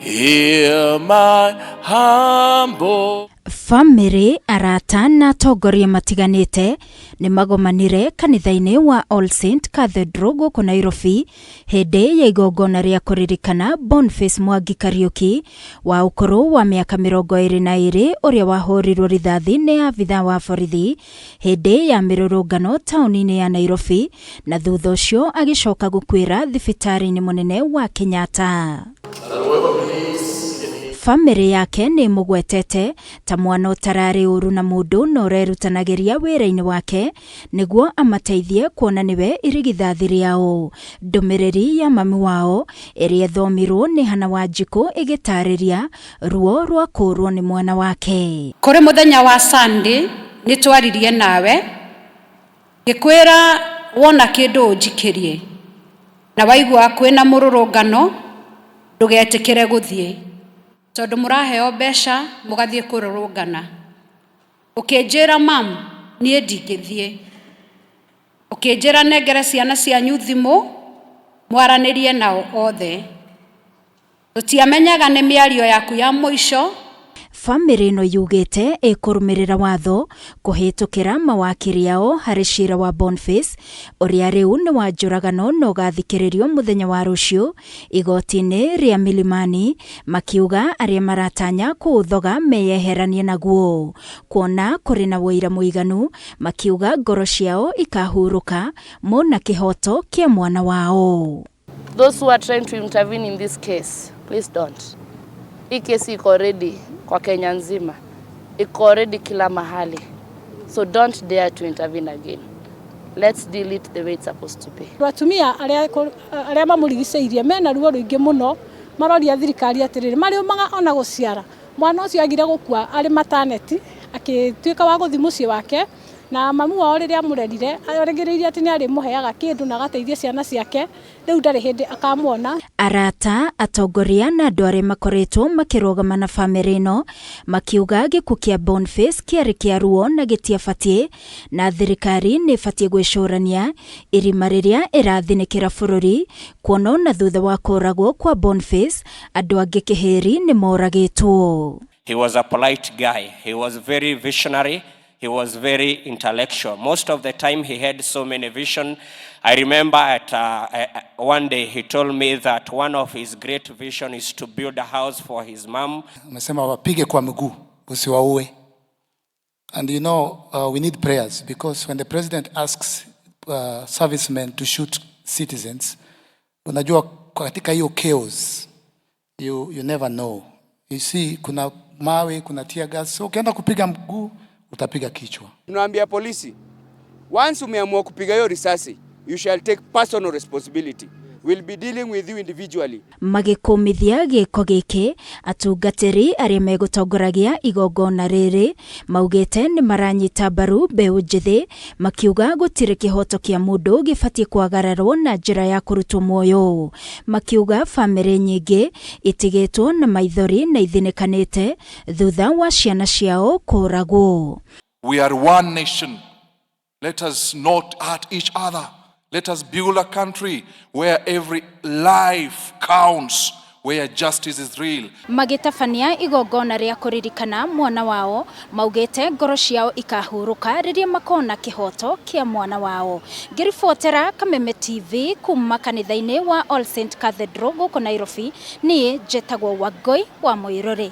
Hear my humble Bamĩrĩ, arata na atongoria matiganĩte nĩ magomanire kanitha-inĩ wa All Saint Cathedral gũkũ Nairobi hĩndĩ ya igongona rĩa kũririkana Boniface Mwangi Kariũki wa ũkũrũ wa mĩaka 22 ũrĩa wahũrirwo rithathi nĩ abithaa wa borithi hĩndĩ ya mĩrũrũngano taũni-inĩ ya Nairobi na thutha ũcio agĩcoka gũkuĩra thibitarĩ-inĩ mũnene wa Kenyatta. Bamĩrĩ yake nĩ ĩmũgwetete ta mwana ũtararĩ ũru na mũndũ na ũrerutanagĩria wĩra-inĩ wake nĩguo amateithie kuona nĩwe irigithathi rĩao. Ndũmĩrĩri ya mami wao ĩrĩa ĩthomirwo nĩ Hannah Wanjikũ ĩgĩtarĩria ruo rwa kũũrwo nĩ mwana wake. Kũrĩ mũthenya wa Sunday nĩ twaririe nawe ngĩkwĩra wona kĩndũ ũnjikĩrie na waigua kwĩna mũrũrũngano ndũgetĩkĩre gũthiĩ tondũ mũraheo mbeca mũgathiĩ kũrũrũngana. Ũkĩnjĩra mam niĩ ndingĩthiĩ. Ũkĩnjĩra nengere ciana cianyu thimũ mwaranĩrie nao othe. Tũtiamenyaga nĩ mĩario yaku ya mũico. Bamĩrĩ ĩno yugĩte ĩkũrũmĩrĩra watho kũhĩtũkĩra mawakiri ao harĩ cira wa Boniface ũrĩa rĩu nĩ wa njũragano na ũgathikĩrĩrio mũthenya wa rũciũ igoti-inĩ rĩa Milimani, makiuga arĩa maratanya kũũthoga meyeheranie naguo kuona kũrĩ na ũira mũiganu, makiuga ngoro ciao ikahurũka mona kĩhoto kĩa mwana wao. Those who are trying to intervene in this case, please don't. Hii kesi iko ready kwa Kenya nzima, iko ready kila mahali, so don't dare to intervene again. Let's deal it the way it's supposed to be. Atumia arĩa mamũrigicĩirie mena ruo rũingĩ mũno, maroria thirikari atĩrĩrĩ, marĩũmaga ona gũciara mwana ũcio agire gũkua arĩ maternity, akĩtuĩka wa gũthiĩ mũciĩ wake na mamu wao. Rĩrĩa amũrerire, arĩgĩrĩire atĩ nĩ arĩmũheaga kĩndũ na agateithia ciana ciake, rĩu ndarĩ hĩndĩ akamwona. Arata, atongoria na andũ arĩa makoretwo makĩrũgama na bamĩrĩ ĩno makiuga gĩkuũ kĩa Boniface kĩarĩ kĩa ruo na gĩtiabatiĩ, na thirikari nĩ ĩbatiĩ gwĩcũrania irima rĩrĩa ĩrathinĩkĩra bũrũri, kuona ona thutha wa kũragwo kwa Boniface andũ angĩ kĩhĩri nĩ moragĩtwo. He was a polite guy. He was very visionary. He was very intellectual. Most of the time, he had so many vision. I remember at one day he told me that one of his great vision is to build a house for his mom. Amesema wapige kwa mguu, usiwaue. And we need prayers because when the president asks servicemen to shoot citizens, unajua katika hiyo chaos, you never know. You see, kuna mawe, kuna tear gas. So ukienda kupiga mguu, utapiga kichwa. Tunaambia polisi, once umeamua kupiga hiyo risasi, you shall take personal responsibility. We'll be dealing with you individually. Magĩkũmithia gĩko gĩkĩ, atungatĩri arĩa megũtongoragia igongona rĩrĩ maugĩte nĩ maranyita mbaru mbeũ njĩthĩ, makiuga gũtirĩ kĩhoto kĩa mũndũ gĩbatiĩ kwagararwo na njĩra ya kũrutwo muoyo, makiuga bamĩrĩ nyingĩ itigĩtwo na maithori na ithinĩkanĩte thutha wa ciana ciao kũragwo. We are one nation. Let us not hurt each other. Let us build a country where every life counts, where justice is real. Magĩtabania igongona rĩa kũririkana mwana wao, maugĩte ngoro ciao ikahurũka rĩrĩa makona kĩhoto kĩa mwana wao. Ngĩribotera Kameme TV kuma kanitha-inĩ wa All Saint Cathedral gũkũ Nairobi, niĩ njetagwo Wangũi wa Mũirũrĩ.